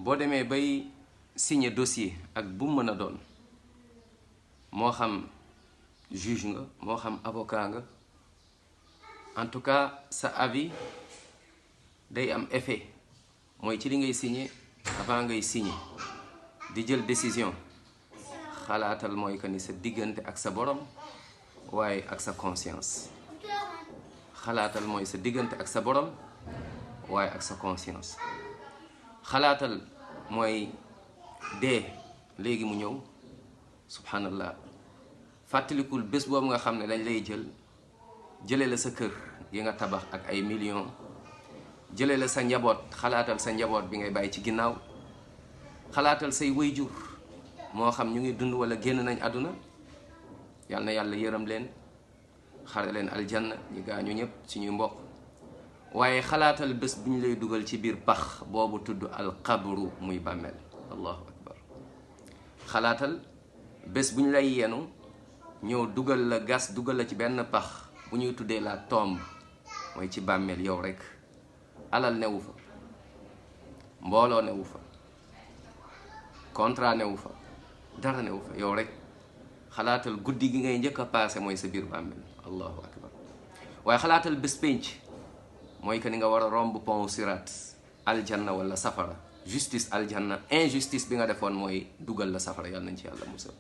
boo demee bay signer dossier ak bu mën a doon moo xam juge nga moo xam avocat nga en tout cas sa avis day am effet mooy ci li ngay signer avant ngay signer di jël décision xalaatal mooy que ni sa diggante ak sa borom waaye ak sa conscience xalaatal mooy sa diggante ak sa borom waaye ak sa conscience xalaatal mooy dee léegi mu ñëw subhanallah fàttalikul bés boobu nga xam ne dañ lay jële la sa kër yi nga tabax ak ay millions jële la sa njaboot xalaatal sa njaboot bi ngay bàyyi ci ginnaaw xalaatal say waajur moo xam ñu ngi dund wala génn nañ àdduna yal na yàlla yërëm leen xare leen aljanna ñi gaañu ñëpp suñuy mbokk waaye xalaatal bés bu ñu lay dugal ci biir pax boobu tudd alqabru muy bàmmeel allahu akbar xalaatal bés bu ñu lay yenu ñëw dugal la gas dugal la ci benn pax bu ñuy tuddee la tombe mooy ci bàmmeel yow rek alal newu fa mbooloo newu fa contrat newu fa dara newu fa yow rek xalaatal guddi gi ngay njëkk a paase mooy sa biir bàmmeel allahu akbar waaye xalaatal bés pénc mooy que ni nga war a romb pont sirat aljanna wala safara justice aljanna injustice bi nga defoon mooy dugal la safara yàlla nañ ci yàlla musal